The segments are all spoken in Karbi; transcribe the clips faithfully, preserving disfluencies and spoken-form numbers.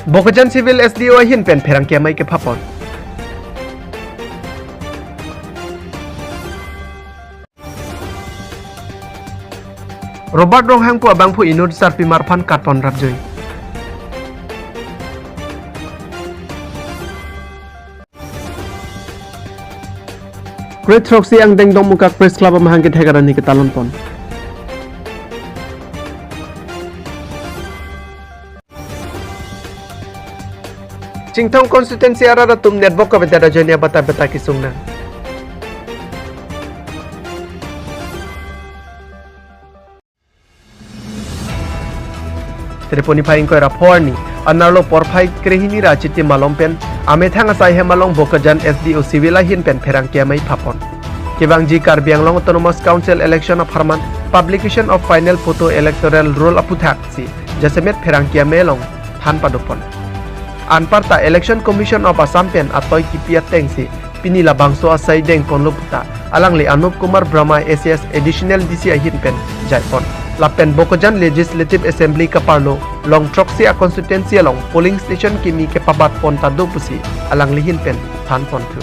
Bokajan Civil S D O ahin pen pherangke amei kepapon. Robert Ronghang pu abangphu inut sarpimar aphan katpon rapjui. Kre throksi angdeng Dongmukak Press Club amahang kethek arni ketalonpon. Chinthong constituency arat atum network kavedet ajoine bata bata kesung nang. Triponi phai ingkoi ra pho arni, anerlo porphai krehini ra chiti malom pen, amethang asai hem along Bokajan S D O Civil ahin pen pherangke amei papon. Kevangji Karbi Anglong Autonomous Council election apharman, publication of final photo electoral roll aputhak si, jasemet pherangke amei along than padopon. Anparta Election Commission of Assam pen atoi kipi ateng si, pini labangso asai dengponlo puta, alangli Anup Kumar Brahma A C S Additional D C ahin pen jaipon. Lapen Bokajan Legislative Assembly kaparlo, long throksi a constituency along polling station kimi kepabatpon ta do pusi, alangli ahin pen thanponthu.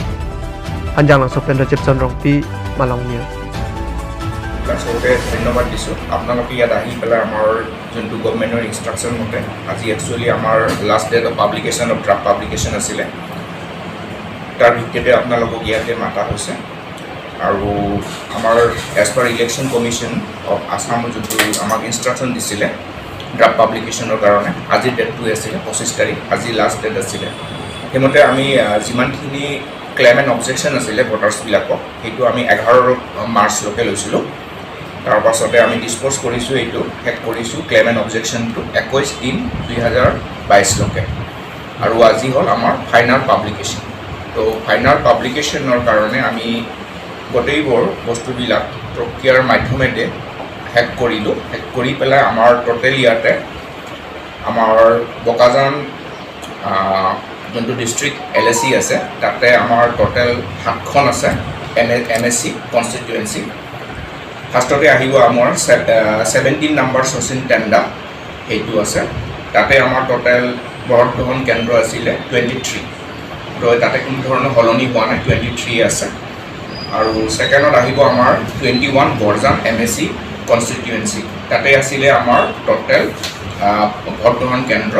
Hanjanglangso pen Rajib Son Rongpi, Malong News. আপোনালোকে ধন্যবাদ দিছোঁ। আপোনালোকে ইয়াত আহি পেলাই আমাৰ যোনটো গভৰ্ণমেণ্টৰ ইনষ্ট্ৰাকশ্যন মতে আজি একচুৱেলি আমাৰ last date of publication of draft publication আছিলে, তাৰ ভিত্তিতে আপোনালোকক ইয়াতে মাতা হৈছে। আৰু আমাৰ as per election commission of আছামৰ যোনটো আমাক ইনষ্ট্ৰাকশ্যন দিছিলে ড্ৰাফ্ট পাব্লিকেশ্যনৰ কাৰণে, আজি ডেটটো আছিলে পঁচিছ তাৰিখ, আজি লাষ্ট ডেট আছিলে। সেইমতে আমি, আহ, যিমানখিনি ক্লেম এণ্ড অবজেকশ্যন আছিলে ভোটাৰ্ছবিলাকক, সেইটো আমি এঘাৰ মাৰ্চলৈকে লৈছিলোঁ। তাৰ পাছতে আমি ডিছপ'জ কৰিছোঁ, এইটো শেষ কৰিছোঁ ক্লেম এণ্ড অবজেকশ্যনটো একৈছ তিন দুই হাজাৰ বাইছলৈকে। আৰু আজি হ'ল আমাৰ ফাইনেল পাব্লিকেশ্যন। তো ফাইনেল পাব্লিকেশ্যনৰ কাৰণে আমি গোটেইবোৰ বস্তুবিলাক প্ৰক্ৰিয়াৰ মাধ্যমেদি শেষ কৰিলোঁ। শেষ কৰি পেলাই আমাৰ টোটেল ইয়াতে আমাৰ বোকাজান, আহ, যোনটো ডিষ্ট্ৰিক্ট এল এ চি আছে, তাতে আমাৰ টোটেল সাতখন আছে এম এ, এম এ চি কনষ্টিটুৱেঞ্চি। ফাৰ্ষ্টতে আহিব আমাৰ ছে-, আহ, ছেভেণ্টিন নাম্বাৰ শচীন টেণ্ডা, সেইটো আছে। তাতে আমাৰ টোটেল ভোট গ্ৰহণ কেন্দ্ৰ আছিলে টুৱেণ্টি থ্ৰী। তো তাতে কোনো ধৰণৰ সলনি হোৱা নাই, টুৱেণ্টি থ্ৰী আছে। আৰু ছেকেণ্ডত আহিব আমাৰ twenty one Borjan M A চি কনষ্টিটুৱেঞ্চি। তাতে আছিলে আমাৰ টোটেল, আহ, ভোট গ্ৰহণ কেন্দ্ৰ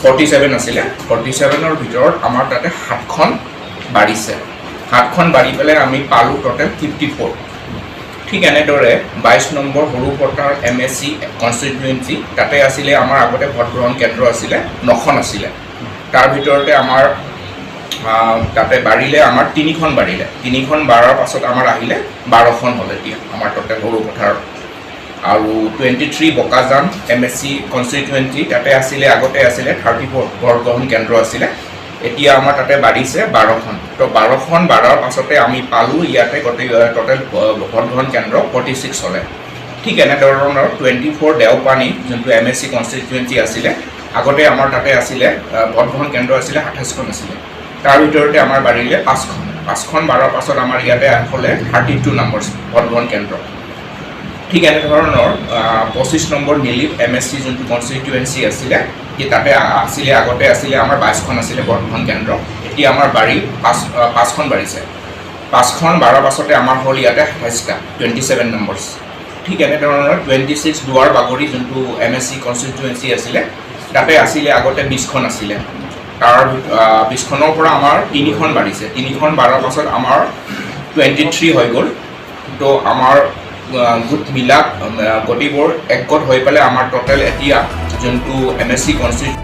ফৰ্টি ছেভেন আছিলে। ফৰ্টি ছেভেনৰ ভিতৰত আমাৰ তাতে সাতখন বাঢ়িছে। সাতখন বাঢ়ি পেলাই আমি পালোঁ টোটেল ফিফটি ফ'ৰ। ঠিক এনেদৰে বাইছ নম্বৰ সৰুপথাৰ এম এ চি কনষ্টিটুৱেঞ্চি, তাতে আছিলে আমাৰ আগতে ভোট গ্ৰহণ কেন্দ্ৰ আছিলে, নখন আছিলে। তাৰ ভিতৰতে আমাৰ, আহ, তাতে বাঢ়িলে, আমাৰ তিনিখন বাঢ়িলে। তিনিখন বাঢ়াৰ পাছত আমাৰ আহিলে বাৰখন হ'ল এতিয়া আমাৰ টোটেল সৰুপথাৰ। আৰু twenty three Bokajan M A চি কনষ্টিটুৱেঞ্চি, তাতে আছিলে, আগতে আছিলে থাৰ্টি ফ'ৰ ভোট গ্ৰহণ কেন্দ্ৰ আছিলে, এতিয়া আমাৰ তাতে বাঢ়িছে বাৰখন। তো বাৰখন বাঢ়াৰ পাছতে আমি পালোঁ ইয়াতে গোটেই, আহ, টোটেল, আহ, ভোট গ্ৰহণ কেন্দ্ৰ ফৰ্টি ছিক্স হ'লে। ঠিক এনেধৰণৰ টুৱেণ্টি ফ'ৰ দেওপানী যোনটো এম এ চি কনষ্টিটুৱেঞ্চি আছিলে, আগতে আমাৰ তাতে আছিলে, আহ, ভোট গ্ৰহণ কেন্দ্ৰ আছিলে সাতাইছখন আছিলে, তাৰ ভিতৰতে আমাৰ বাঢ়িলে পাঁচখন। পাঁচখন বাঢ়াৰ পাছত আমাৰ ইয়াতে হ'লে থাৰ্টি টু নম্বৰ ভোট গ্ৰহণ কেন্দ্ৰ। ঠিক এনেধৰণৰ, আহ, পঁচিছ নম্বৰ নিলিপ এম এ চি যোনটো কনষ্টিটুৱেঞ্চি আছিলে, সেই তাতে আ-, আছিলে, আগতে আছিলে আমাৰ বাইছখন আছিলে ভোট গ্ৰহণ কেন্দ্ৰ, এতিয়া আমাৰ বাঢ়ি পাঁচ, আহ, পাঁচখন বাঢ়িছে। পাঁচখন বাঢ়াৰ পাছতে আমাৰ হ'ল ইয়াতে সাতাইছটা, টুৱেণ্টি ছেভেন নম্বৰছ। ঠিক এনেধৰণৰ টুৱেণ্টি ছিক্স দুৱাৰ বাগৰি যোনটো এম এ চি কনষ্টিটুৱেঞ্চি আছিলে, তাতে আছিলে আগতে বিছখন আছিলে। তাৰ ভিত-, আহ, বিছখনৰ পৰা আমাৰ তিনিখন বাঢ়িছে। তিনিখন বাঢ়াৰ পাছত আমাৰ টুৱেণ্টি থ্ৰী হৈ গ'ল। তো আমাৰ, আহ, গোট মিলাক, আহ, গোটেইবোৰ একগোট হৈ পেলাই আমাৰ টোটেল এতিয়া যোনটো এম এ চি কনষ্টিটু-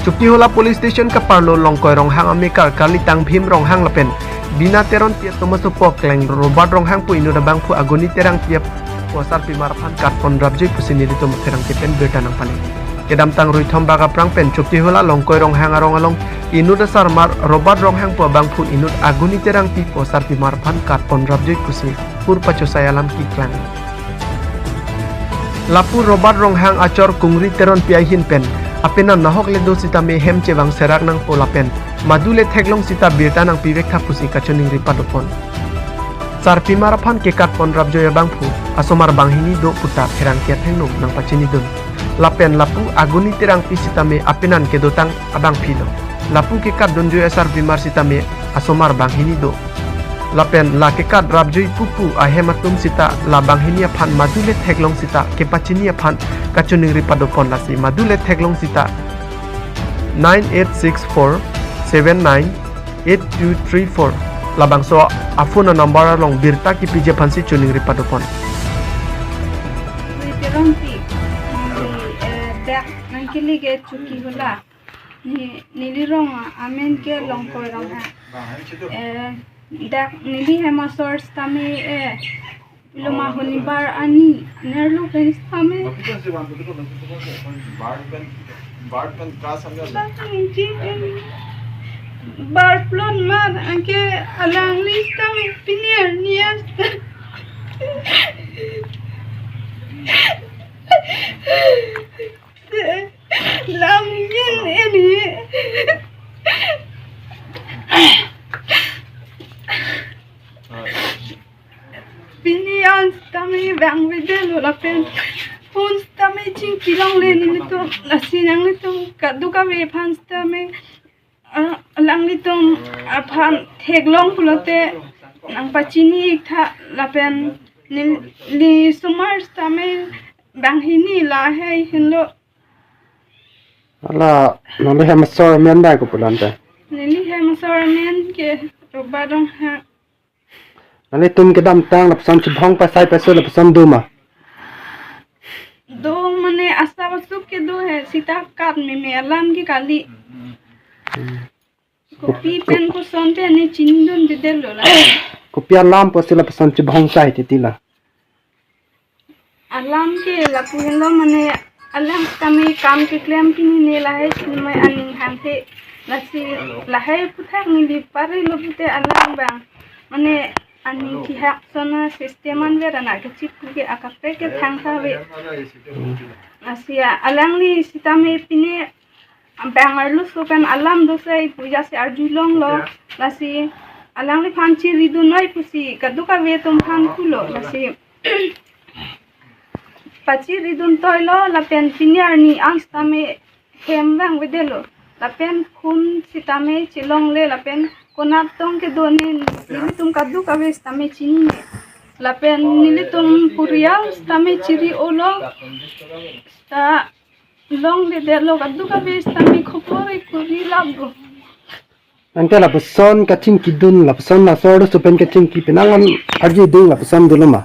Chuptihola Police Station kaparlo Longkoi Ronghang amekar Kalitang Bhim Ronghang lapen Bina Teronpi atum asopo akleng Robert Ronghang pu inut abangphu Aguni Terangpi pu asarpimar aphan katpon rapjui pusi nelitum pherangke pen birta nangpale. Kedamtang ruithom bak aphrang pen Chuptihola Longkoi Ronghang arong along inut asarmar Robert Ronghang pu abangphu inut Aguni Terangpi pu asarpimar aphan katpon rapjui pusi pur pachosai alam keklang. Lapu Robert Ronghang achor Kungri Teronpi ahin pen apenan nahok le do sitame hem chevang serak nangpo lapen madu le theklong sita birta nangpivek tha pusi kachiningri padopon. Sarpimar aphan kekatpon rapjoi abangphu asomar banghini do puta pherangke athengno nangpachinidun. Lapen lapu Aguni Terangpi sitame apenan kedotang abangphi lo. Lapu kekatdunjoi asarpimar sitame asomar banghini do. Lapen la kekat rapjoi pupu ahem atum sita la banghini aphan madu le theklong sita kepachini aphan kachiningri padopon, lasi madu le theklong sita nine eight six four seven nine eight two three four. Labangso a-phone a-number along birta kepiji aphansi chiningri padopon. Terangpi, neli, eh, dak nangkele ke Chokihola. Ni, neli rong amen ke Longkoi Ronghang. Eh, dak neli hem asor sitame, eh, loma honibar ani nerlo pen sitame. Bar plot mar anke alangli sitame pini arni an. Lam yen eni. Pini an sitame vangvedetlo lapen phone sitame chingkilongle nelitum, lasi nanglitum kadokave aphan sitame, ah, alanglitum aphan theklong pulote nangpachini tha lapen nel-, neli asomar sitame banghini lahei henlo. Hala, nangli hem asor amen bai kopi lo ante? Neli hem asor amen ke Roba Ronghang. Nanglitum kedamtang lapuson chibhong pasai pasu lapuson do ma? Do mane asap asuk kedo he, sita kat meme alam ke kali. Hmm. Kopi pen koson pen ne chinidundedetlo la. Kopi alam pusi lapuson chibhong sai titi la? Alam ke lapu henlo mane alang sitame kam keklem pini ne lahei chinimai aning hanghe, lasi lahei aphuthak neli parelo pute alang abang mane aning kehak ason a-system anvet anak kechip ke akaprek ke thangtha ave. Lasi alangli sitame pini abang arloso pen alam do sai pu jasi arjulonglo. Lasi alangliphan chiridunnoi pusi kadokave atum aphan pulo. Lasi pachiridun toilo lapen pini arni an sitame hem vangvedetlo. Lapen phone sitame chelongle lapen konat tong kedo ne nelitum kadokave sitame chinine. Lapen nelitum purial sitame chiri-olo. Ta longledetlo kadokave sitame khopor ekuri labo. Ante lapuson kachingkidun, lapuson laso arloso pen kachingki penang an arjudun lapuson dolo ma?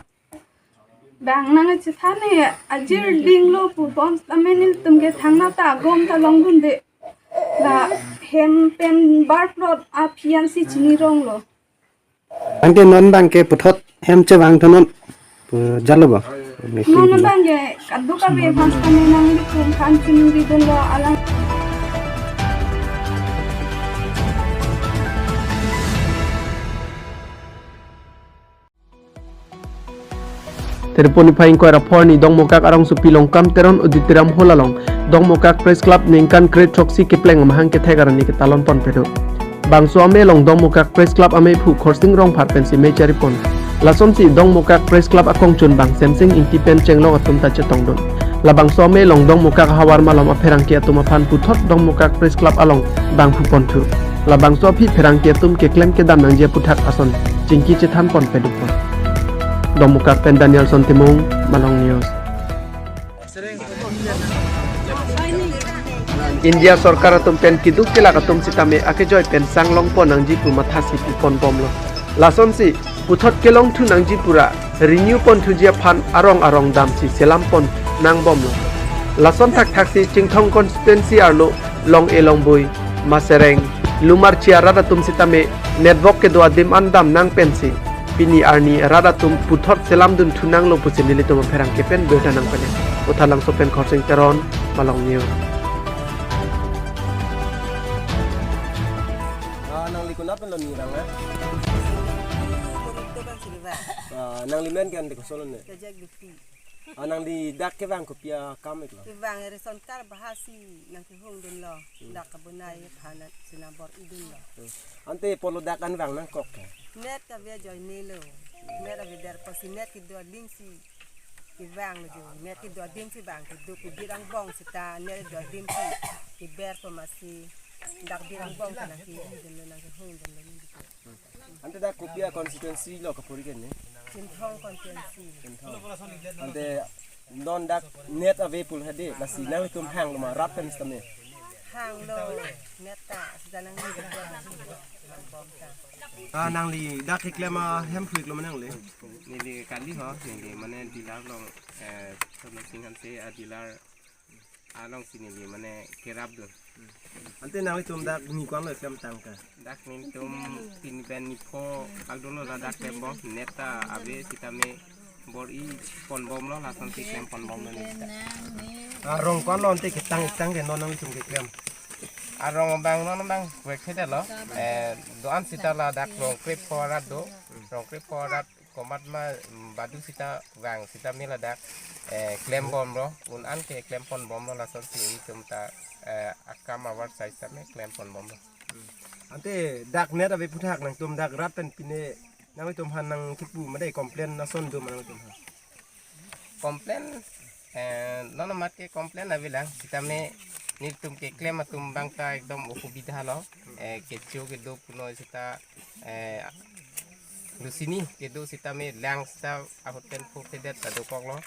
Bang nangchethan he, ajirdinglo pu bom sitame nelitum ke thangnat ta agom ta longdunde. La hem pen bar plot aphi ansi chinironglo. Anke non abang ke puthot hem chevang thu non pu jalo ba? Non abang ke kadokave aphan sitame nanglitum aphan chinidunlo alang. Thereponi phai ingkoi ra pho arni Dongmukak arongsopi Longkam Teron Auditorium Hall along Dongmukak Press Club ningkan kre throksi kepleng amahang kethek arni ketalon ponpedo. Bangso amei along Dongmukak Press Club ameiphu Khorsing Rongphar pensi mei charipon. Lasonsi Dongmukak Press Club akongchun bang Semsing Ingti pen chenglok atum ta chetongdun. Labangso amei along Dongmukak havar malom apherangke atum aphan puthot Dongmukak Press Club along bang phuponthu. Labangso aphi pherangke atum keklem kedam nangji aphuthak ason chingki chethan ponpedupon. Dongmukak pen Danielson Timung, Malong News. India sorkar atum pen keduk kelak atum sitame akejoi pen sanglong pon nangji pu mathasi pipon bomlo. Lasonsi puthot kelongthu nangji pura renew ponthuji aphan arong arong damsi selam pon nangbomlo. Lason thakthaksi Chinthong constituency arlo Long-e Longboi, Masereng, Lumarchi arat atum sitame network kedo adim an dam nang pensi pini arni rat atum puthot selamdun thunanglo pusi nelitum apherangke pen birta nangpale. Uthalangso pen Khorsing Teron, Malong News. Ah, nangli konat pen lo nirang na? Ah, nangli men ke ante kosolo ne? Ah, nangli dak kevang kopi akam iklo? Kevang ration card bahasi nangkehung dunlo. Hmm. Dak kabonai aphan si nang bor-i dunlo. Hmm. Ante polo dak an vang nangkok ke? Net kave ajoinelo. Net avedet apotsi net kedo adim si kevanglo jo. Net kedo adim si vang kedo kebir angbong seta net kedo adim si keber po masi dak bir angbong ke nangkehung dunlo, nangkehung dunlo neli. Ante dak kopi a constituency lo kapuri ke ne? Chinthong constituency. Chinthong. Ante non dak net ave pu hedi, lasi nanglitum hanglo ma rat pen sitame? Hanglo, net ta sita nangli bom ta. Ah, nangli dak keklem ahem phliklo ma nangli? Neli kali ho, neli mane dealer along, eh, Sono Singh Hanse a dealer alongsi neli mane kerap dun. Ante nanglitum dak ni ko-an lo klem tangka? Dak nelitum pini pen ni pho kal dunlo ladak klembom, net ta ave sitame bor-i ponbomlo, lasonsi klem ponbomlo neli ta. Ah, rong ko-an lo ante ketang iktang ke non nanglitum keklem? Arong abang non abang kwek heda lo. Eh, do-an sita ladak rong krepho arat do. Rong krepho arat komat ma, mm, badu sita vang sitame ladak, eh, klembomlo, un-an ke klem ponbomlo, lasonsi nelitum ta, eh, akam avar sai sitame klem ponbomlo. Ante dak net ave aphuthak nangtum dak rat pen pine nanglitum aphan nangkipu made complain ason do ma nanglitum aphan? Complain, eh, non amat ke complain avelang, sitame nelitum keklem atum abang ta ekdom osubidha lo, eh, kecho kedo punoi sita, eh, lusini kedo sitame lang sita ahut pen phu kedet ta dokoklo.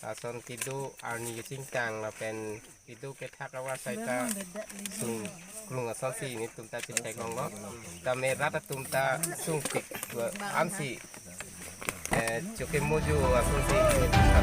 Lason kedo arni kechingtang lapen kedo kethak avar sai ta sung krung asonsi nelitum ta chethek longlo. Tame rat atum ta sungpik do-an si, eh, choke mojo asonsi nelitum ta